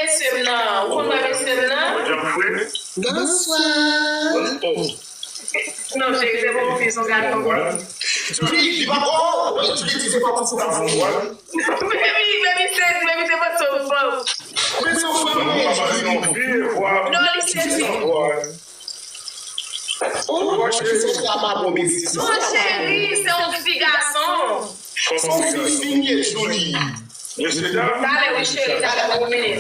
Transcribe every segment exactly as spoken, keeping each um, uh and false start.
Mesye m nan, ou konn wè mesye m nan? Bonswa. Non, cheri, se pa yon fi, se yon gason. Li, li pa, oh, li di se pa pou sou fanm. Baby, baby, se, baby, se pa sou fanm. Men se yon fanm. Non, li se fi. Oh, se yon fanm, bon, baby. Non, cheri, se yon fi gason. Se yon fi, fi, Julie. Mesye dam. Talè wi cheri, talè wi mini.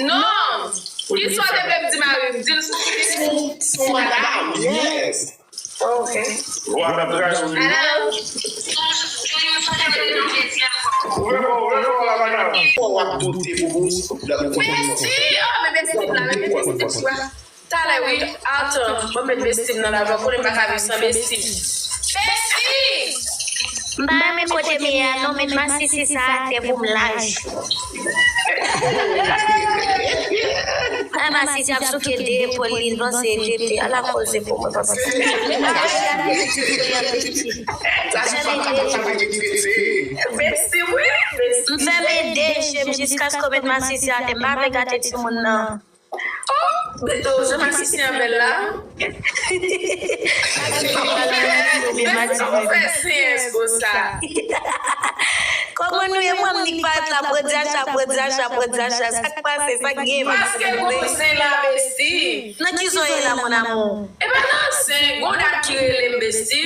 Non. Ki sa w te vle m di mari m? Di l sou ki li. Sou, sou madanm, yes. Ok. Vwa n ap rajoute. Hello. Ouvè kò w, ouvè kò w la madanm. Kò w ap doute pou bous. Mèsi. Oh, men mèsi la, men mèsi la. Talè wi, atann, mwen met besti m nan lavi, ou konnen m pa ka viv san besti. Besti! M pa renmen kote m ye a non, met masisi sa atè pou m laj. Ay, masisi ap souke de epòl li, l panse e tete. Ala koze pou mwen, papa. Besti, wi, besti. M fèmen de je m jiskaske w met masisi atè, m pa vle gate timoun nan. Oh, Beto, jan masisi an bèl la. Beto, ou fè sens konsa. Kòman nou ye? Mwen, m nik parèt la, pran dyacha, pran dyacha, pran dyacha. Sa k pase, sa k gen? Paske gon zen la, besti. Nan ki zòrèy la, mon amour? E pa nan zen, gon dam ki rele m, besti.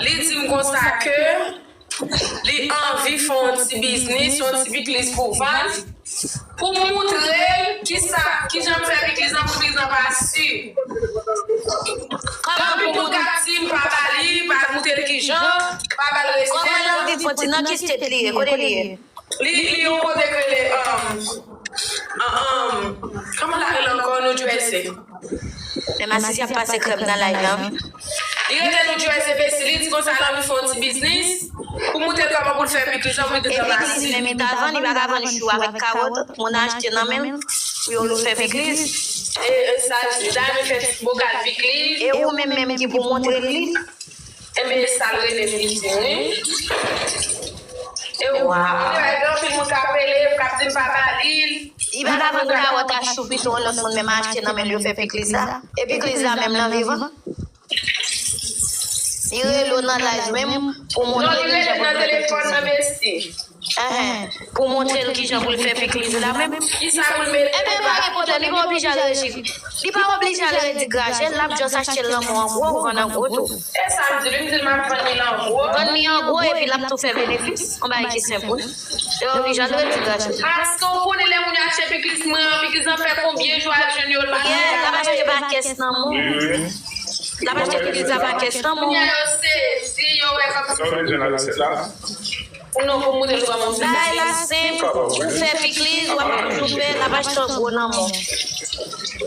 Li di m konsa ke li anvi fè yon ti biznis, yon ti pikliz pou vann, pou moutre l kisa, kijan m fè pikliz lan, pou pikliz lan pa si. Kòman pou moun ka di m pa ba li, pa moutre l kijan, pa ba l respè. Kòman l anvi fè yon ti, nan ki state li ye, kote li ye? Li, li yon kote k rele, um, um, um, kòman l rele ankò, New Jersey. Men masisi ap pase krèm nan live la wi. Li rete New Jersey, besti, li di konsa l anvi fè yon ti biznis pou moutre l kòman pou l fè pikliz lan, pou l te fè pase. Men, men ta vann, li pa ka vann chou avèk kawòt, moun achte nan men l pou yo fè pikliz. E, e sa, dam fè bokal pikliz. E ou menm menm ki pou moutre l li. Enben, e sa l rele m li di m wi. E ou, ou gen anpil moun k ap rele m, k ap di m pa ba li l. Li pa ka vann kawòt ak chou pito yon lòt moun menm achte nan men l yo fè pikliz la. E pikliz la menm nan vivan. Li rele w nan live menm pou montre l kijan pou l fè pikliz la. Enhen. Pou montre l kijan pou l fè pikliz la menm. Kisa pou l mete? Enben, pa gen pwoblèm, li pa oblije al reji. Li pa oblije al redigraje l, l ap just achte l nan mwen an gwo, ou vann an gwo tou. E sa m di li, m di l m ap vann li l an gwo. Vann li an gwo epi l ap tou fè benefis. Yon bagay ki senp wi. Li pa oblije al redigraje l. Paske ou konnen lè moun yo achte pikliz mwen an, pikliz lan fè konbyen jou al jwenn yo, l pa. Yeah, l ap achte pa kès nan mwen. L ap achte pikliz la pa kès nan mwen. Kounya yo sezi, yo wè kòmsi. Non, pou moutre l kòman pou. Bagay la senp, ou fè pikliz, w ap toujou fè, l ap achte an gwo nan men w.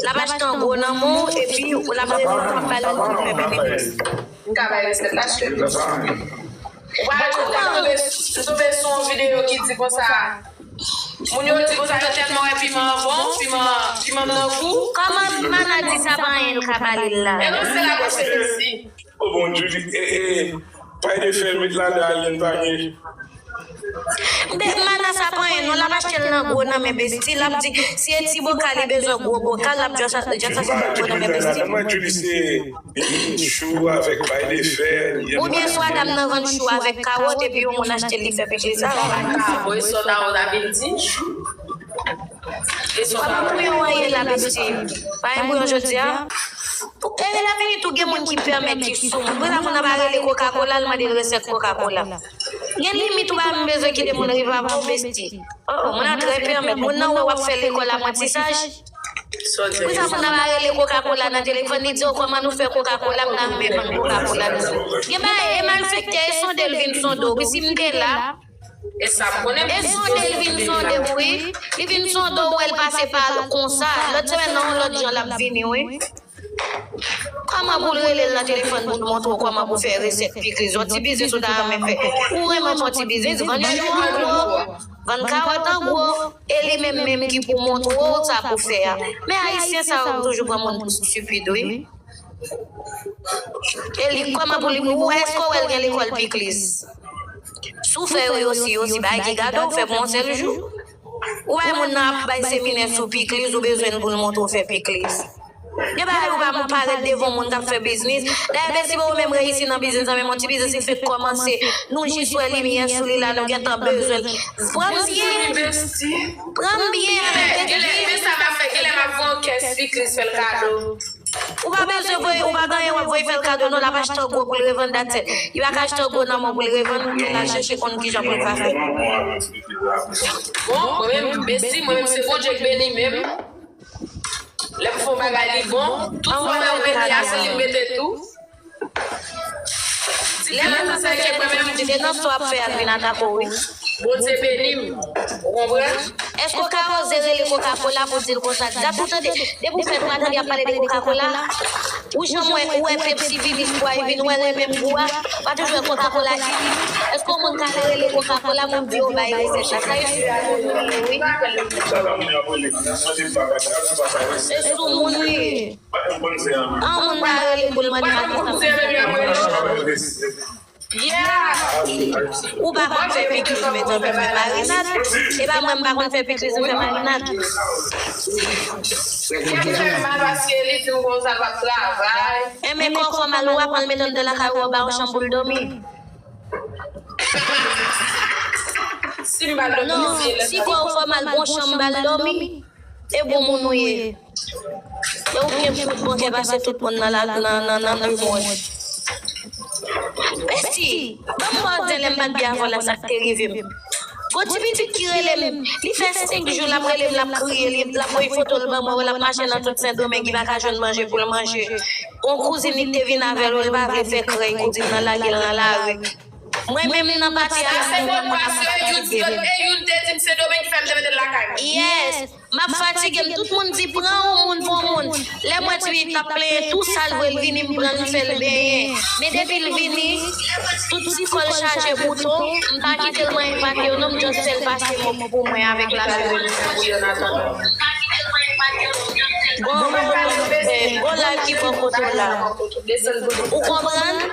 L ap achte an gwo nan men w, epi l ap rele w, l ap ba l pou fè pikliz. M ka bay resèt la, cheri. Ou pa wè m tonbe, m tonbe sou yon videyo ki di konsa, moun yo di konsa yo tèlman wè piman an bon, piman, piman m nan gou. Kòman mana di sa pa anyen nou ka ba li l la? E non, se la pou se resi. O Bondye, e, e, pay de fè met ladan al, li pa gen. Mana sa pa anyen non, l ap achte l nan gwo nan men besti, l ap di si e ti bokal li bezwen gwo bokal, l ap just achte nan gwo nan men besti. Chou avèk pay de fè. Oubyen swa dam nan vann chou avèk kawòt epi yon moun achte l li fè pete sa. Bon, e sa w ta vin di? Pa gen bouyon anyen la, besti. Pa gen bouyon jodi a. E la fini tou, gen moun ki pèmèt ki sou moun. Pou sa moun nan pa rele Coca-Cola, l mande l resèt Coca-Cola. Gen limit ou pa menm bezwen kite moun rive avè w, besti. Oh, oh, moun nan trè pèmèt. Moun nan wè w ap fè lekòl aprantisaj. Pou sa moun nan pa rele Coca-Cola nan telefòn, li di yo kòman nou fè Coca-Cola, m nan men vann Coca-Cola nou. Gen bagay, e malfektè, e sonde l vin sonde w. Wi, si m te la, E sa m konnen. E sonde l vin sonde w wi. Li vin sonde w, wè l pase pa l konsa. Lòt semèn nan yon lòt jan l ap vini wi. Kòman pou l rele l nan telefòn pou l montre w kòman pou fè resèt pikliz? Yon ti biznis ou ta renmen fè. Ou renmen fè yon ti biznis, vann chou an gwo, vann kawòt an gwo. E li menm menm ki pou montre w sa pou fè a. Men ayisyen sa yo toujou pran moun pou stipid wi. E li kòman pou li, ou èske w wè l gen lekòl pikliz? Si w fè yo, yo si, yo si, bagay ki gade w, fè pou yon sèl jou. Ou bay moun nan ap bay seminè sou pikliz, ou bezwen l pou l montre w fè pikliz. Gen bagay ou pa parèt devan moun k ap fè biznis. Dayè, Bestie pa menm reyisi nan biznis lan, menm yon ti biznis li fenk kòmanse. Nou jis wè limyè sou li la, nou gentan bezwen l. Pran m byen. Pran m byen avèk Bestie. Genlè, men sa m ap fè, genlè m ap voye yon kès pikliz fè l kado. Ou pa bezwen voye, ou pa gen anyen w ap voye fè l kado, non, l ap achte yon gwo pou l revann, that's it. Li pa ka achte yon gwo nan mwen pou l revann, pou l al chèche konn kijan pou l ka fè. Bon, mwen menm, Bestie, mwen menm, se Bondye k beni m menm. Lè m fè yon bagay, li bon. Tout fwa mwen mete a, se li m mete tou. Lè m nan sa, se mwen menm ki te nan sa w ap fè a, l vin atake w, wi. Bondye beni m. Ou konprann? Èske w ka oze rele Coca-Cola pou di l konsa? Dat ou tande, depi w fèt ou pa tande y ap pale de Coca-Cola? Ou janm wè, ou wè Pepsi vini, Sprite vini, ou wè renmen gou a? Pa toujou wè Coca-Cola vini. Èske yon moun ka rele Coca-Cola pou di yo bay resèt la? Sa yo sou moun li ye, wi. Se sou moun li ye. An moun pa rele pou l mande Marisa pou l fè. Ou pa konn fè pikliz, mezanmi, fè marinad. E pa mwen, m pa konn fè pikliz, m fè marinad. Kè m fè mal paske li di m konsa l p ap travay. Enben, kò w fè w mal, ou aprann mete l anndan lakay ou, ou ba yon chanm pou l dòmi. Si m ba l dòmi, non, si kò w fè w mal, gon chanm ba l dòmi. E bon moun ou ye. E ou gen plis bon kè pase tout moun nan la, nan, nan, nan lemonn. Bestie, ban m ba w di lè m pa t byen avè w la, sa k te rive m. Gon ti pitit ki rele m, li fè senk jou l ap rele m, l ap kriye, li, l ap voye foto l ban mwen, l ap mache nan tout Sendomeng, li pa ka jwenn manje pou l manje. Gon kouzin li k te vin avè l, li pa vle fè krèy, kouzin nan lage l nan lari. Mwen menm nan pati a, se bon pase youn, e youn te di m se Domeng ki fè m te mete l lakay mwen. Yes. M ap fatige m, tout moun di pran yon moun pou yon moun. Lè m wè ti pitit ap plenyen, tou sa l vre, l vini, m pran l, m fè l benyen. Men depi l vini, tout ti kò l chaje bouton, m pa kite l pran enpake yo non, m just fè l pase mòp pou mwen avèk laswèl. Bon, bon, bon, bon, bon, la ki bò kote w la. Ou konprann?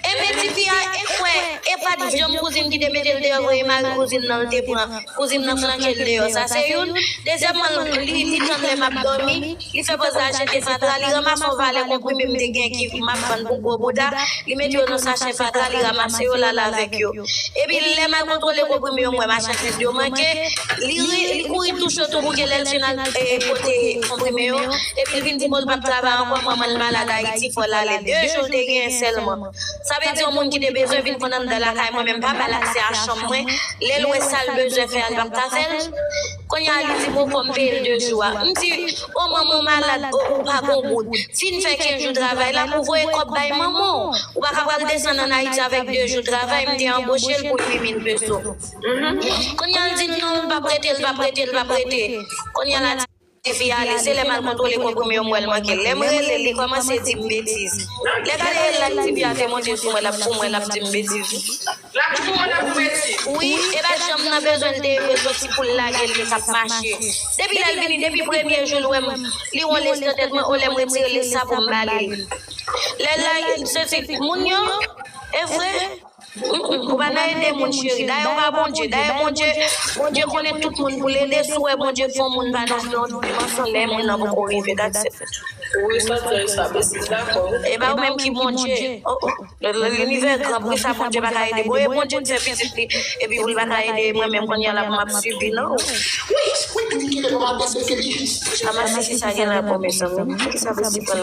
Enben, tifi a, e kwè, e pa t janm kouzin ki te mete l deyò, voye mari kouzin nan l te pran. Kouzin nan flanke l deyò. Sa se youn. Dezyèmman, li, li tann lè m ap dòmi, li fè pòz la jete fatra, li ranmase yon valè konprime m te gen ki m ap vann pou gwo bouda, li mete yo nan sachè fatra, li ranmase yo, l ale avèk yo. Epi lè m al kontwole konprime yo, m wè machandiz yo manke, li, li kouri touche yo tou bouke lè l fin al, e, pote konprime yo. Epi l vin di m l p ap travay ankò, manman l malad Ayiti, fò l ale. De jou l te genyen sèlman. Sa vle di yon moun ki te bezwen vin konn anndan lakay mwen, men m pa ba l aksè a chanm mwen. Lè l wè sa l bezwen fè a, l p ap ka fè l. Kounye a, li di m, o, fò m peye l de jou a. M di, o, manman w malad, o, ou pa gon goud. Fin fè kenz jou travay la pou voye kòb bay manman w. Ou pa ka pral desann ann Ayiti avèk de jou travay, m te anboche l pou uit mil peso. Kounye a, l di m non, l p ap rete, l p ap rete, l p ap rete. Kounye a, la, tifi a ale, se lè m al kontwole konprime yo, m wè l manke. Lè m rele l, li kòmanse di m betiz. Lè gade l la, tifi a te monte sou mwen, l ap pou mwen, l ap di m betiz. L ap pou mwen, l ap pou betiz. Wi, e pa janm nan bezwen l te rive soti pou l lage l, li t ap mache. Depi lè l vini, depi premye jou l wè m, li wè lès nan tèt mwen, o lè m retire lès sa pou m bale l. Lè l la, se, se moun yo, e vre. Mm, mm, ou pa nan ede moun, cheri. Dayè, ou pa Bondye. Dayè, Bondye, Bondye konnen tout moun pou l ede. Si w wè Bondye fè yon moun pa nan yon dimansyon, lè moun nan poko rive, that's it. Wi, sa trè sa, men si dakò. E pa ou menm ki Bondye. Oh, oh. L-, l-, linivè gran, poukisa Bondye pa ka ede? Bon, e Bondye t fè pitit li, epi pou l pa ka ede mwen menm, kounye a la pou m ap sibi, non? Wi, wi, men li kite nou ap pase ke li. Sa masisi sa gen la bon, mezanmi. Poukisa Bestie pran